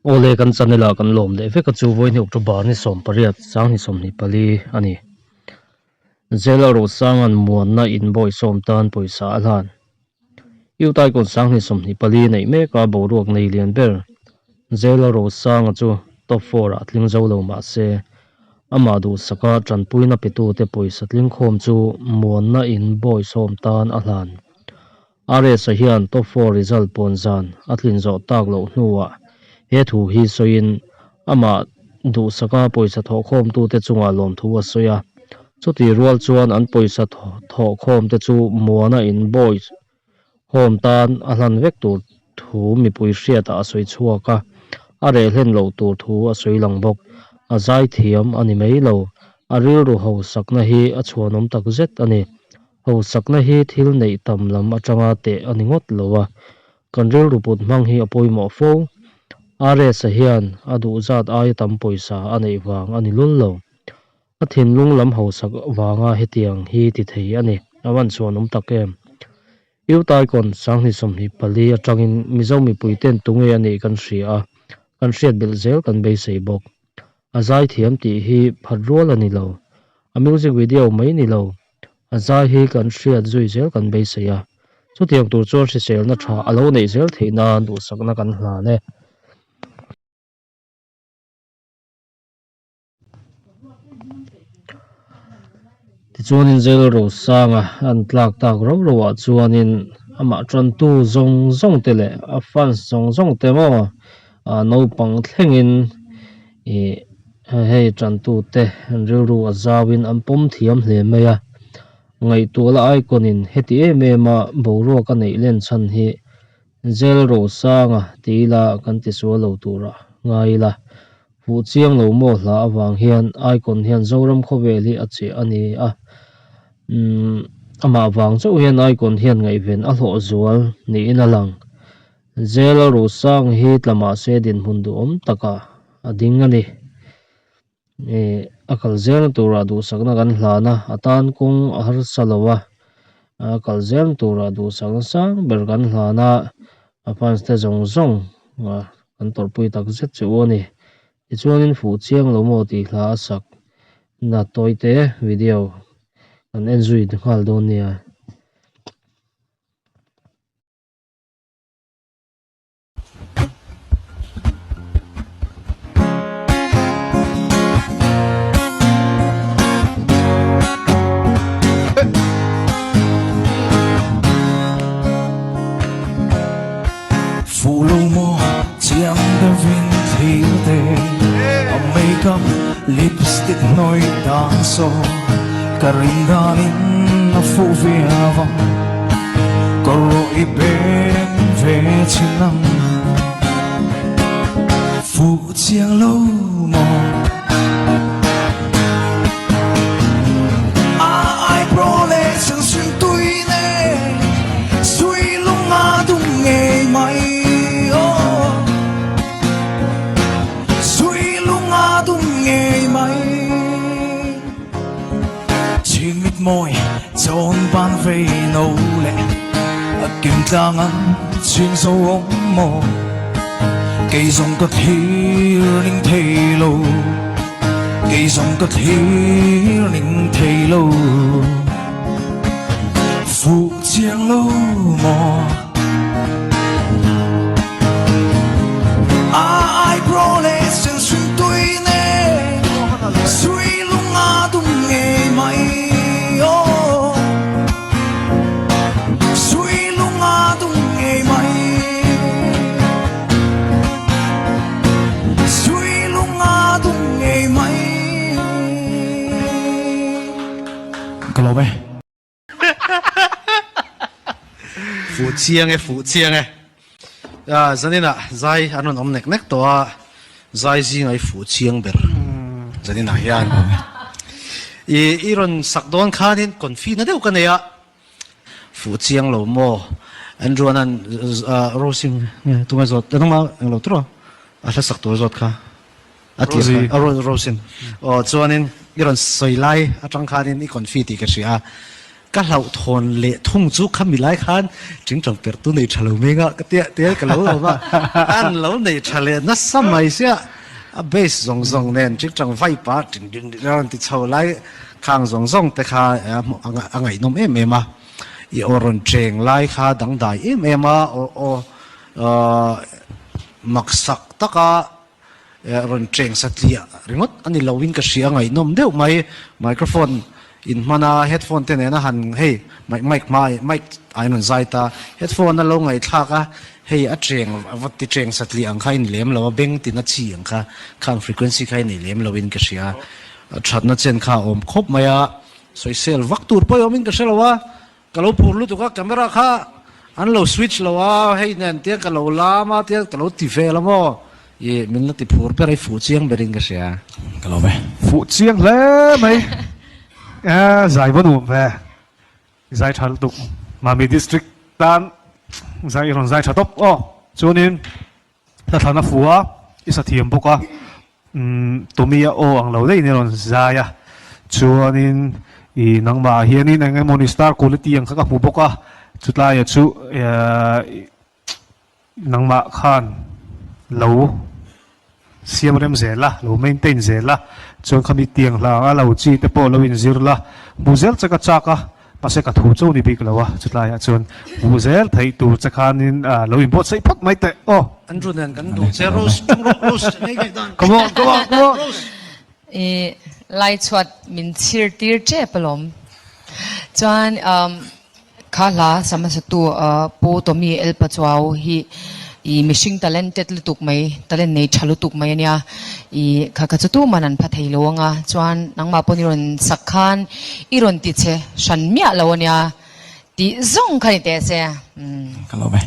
Awle kan channel ah kan lawm leh vek a chu vawiin hi October ni 18 2024 a ni. Zela Rosanga'n muanna in bawisawm tan pawisa a hlan. Utaikon 2024 neih mek a boruak nei lian ber Zela Rosanga chu top four ah tling zo lo mah se amah duhsaka tanpuina petute pawisa tlingkhawm chu muanna in bawisawm tan a hlan. RS-a hian top four result pawn zan a tlin zawh tak loh hnuah he thu hi sawiin amah duhsaka pawisa thawhkhawmtute chungah lawmthu a sawi a. Chutih rual chuan an pawisa thawhkhawmte chu Muana in Boys Home tan a hlan vek tur thu mipui hriatah a sawi chhuak a, a reh hlen loh tur thu a sawi lang bawk. A zaithiam a ni mai lo, a rilru hausakna hi a chhuanawm takzet a ni. Hausakna hi thil neih tam lam atanga teh a ni ngawt lo a, kan rilru put hmang hi a pawimawh fo. RS-a hian a duh zat aia tam pawisa a neih vang a ni lul lo. A thinlung lam hausak vanga hetiang hi ti thei a ni. A van chuan awm tak em? Utaikon 2024 atangin Mizo mipuiten tunge a nih kan hria a, kan hriat belh zel kan beisei bawk. A zaithiam tih hi phat rual a ni lo. A music video mai ni lo. A zai hi kan hriat zui zel kan beisei a. Chutiang tur chuan hriselna tha a lo neih zel theih nan duhsakna kan hlan e. Tichuanin Jail Rosanga an tlak tak rau rau ah chuanin amah tantu zawng zawng te leh a fans zawng zawng te maw ah naupang thlengin ih hei tantu te an rilru a zau in an pawm thiam hle mai a ngaihtuah la icon in heti em em a boruak a neih len chhan hi Jail Rosanga ti ila kan ti sual lo turah ngai ila. Fuh chiang lo maw hla avang hian Icon hian Zoram khawvel hi a che a ni a, umm amah vang chauh hian Icon hian ngaihven a hlawh zual niin a lang. Jail a ruh sang hi tla mahse dinhmun duhawm takah a ding a ni. Ih a kal zelna turah duhsakna kan hlan a, a tan kawng a harsa lo a, a kal zelna turah duhsakna sang ber kan hlan a, a fans te zawng zawng kan tawrhpui tak zet che u a ni. Tichuanin fuh chiang lo maw tih hla a sak na tawite video kan en zui nghal dawn nia. Fuh lo maw chiang deuhin thlir te A makeup lipstick hnawih dan saw Ka rin danin a fuh viau ang Ka rawh i beng ve chin ang Fuh chiang lo maw A eyebrow leh samsung tui nen Sui lung a dum ngei mai oh Sui lung a dum ngei mai Chhing mit mawi chawn ban vei no leh A kim tlang an chhing zo awm maw Kei zawng ka thlir ning thei lo Kei zawng ka thlir ning thei lo Fuh chiang lo maw A eyebrow leh sen sui tui nen Sui lung a dum ngei mai oh Sui lung a dum ngei mai Sui lung a dum ngei mai Ka lawm e. Fuh chiang e, fuh chiang e. Zaninah zai an rawn awm nek nek tawh a, zai zinga i fuh chiang ber zaninah hian. I i rawn sak dawn khanin confi na deuh ka nei a, fuh chiang lo maw? Andrew anan Rosy nge tunge zawt engmah englo tur a, a hla sak tur zawt kha. A tir kha, a Rosin. Aw chuanin i rawn sawi lai atang khanin i confi tih ka hria a. Ka hlauhthawn leh thung chu khami lai khan tingtang perh tu nei tha lo mai nga ka tia tia ka lo awm a, an lo nei tha leh nasa mai sia a bass zawng zawng nen tingtang vai pah ting ding ding a rawn ti chho lai khang zawng zawng te kha a ngaihnawm em em a, i aw rawn cheng lai kha dangdai em em a aw aw maksak taka rawn cheng satliah ringawt a ni loin ka hria ngaihnawm deuh mai microphone in hman a headphone te nena han hei mic mic hma mic ah in rawn zai ta headphone a lo ngaihthlak a hei a cheng va ti cheng satliah ang kha in lem lo a beng tina chi ang kha khang frequency kha in nei lem loin ka hria thatna chen kha a awm khawp mai a sawisel vak tur pawh awmin ka hre lo a Ka lo phur lutuk a, camera kha an lo switch lo a, hei nen tiang ka lo lam a tiang ka lo ti vel a maw? Ih, min la ti phur ber a, i fuh chiang berin ka hria. Ka lawm e. Fuh chiang hle mai. E, zai va nuam ve. Zai tha lutuk. Mami district tan zai i rawn zai tha tawp aw. Chuanin hla thlan a fuh a, i sa thiam bawk a. Umm Tommy-a aw ang lo daih in i rawn zai a, chuanin i nangmah ah hianin eng emaw ni star quality ang kha ka hmu bawk a, chutlaia chu nangmah khan lo siam rem zel a, lo maintain zel a, chuan khami tiang hla anga lo chi te pawh lo inzir la, hmu zel che ka chak a. Mahse ka thu cho ni bik lo a, chutlai ah chuan hmuh zel theih tur che khanin lo inbuatsaih phawt mai teh aw. Andrew nen kan duh che Rose ṭung rawh Rose ngei ngei dan. Come on come on come on. Rose. I lai chhuat min chhir tir tep alawm. Chuan kha hla sam hmasa tu Pu Tommy El Pachuau hi i mihring talented lutuk mai, talent nei tha lutuk mai ania. I kha kha chu tuman an pha thei lo anga chuan nangmah pawn i rawn sak khan i rawn ti che hran miah lo ania tih zawng kha ni teh se. Ka lo ve.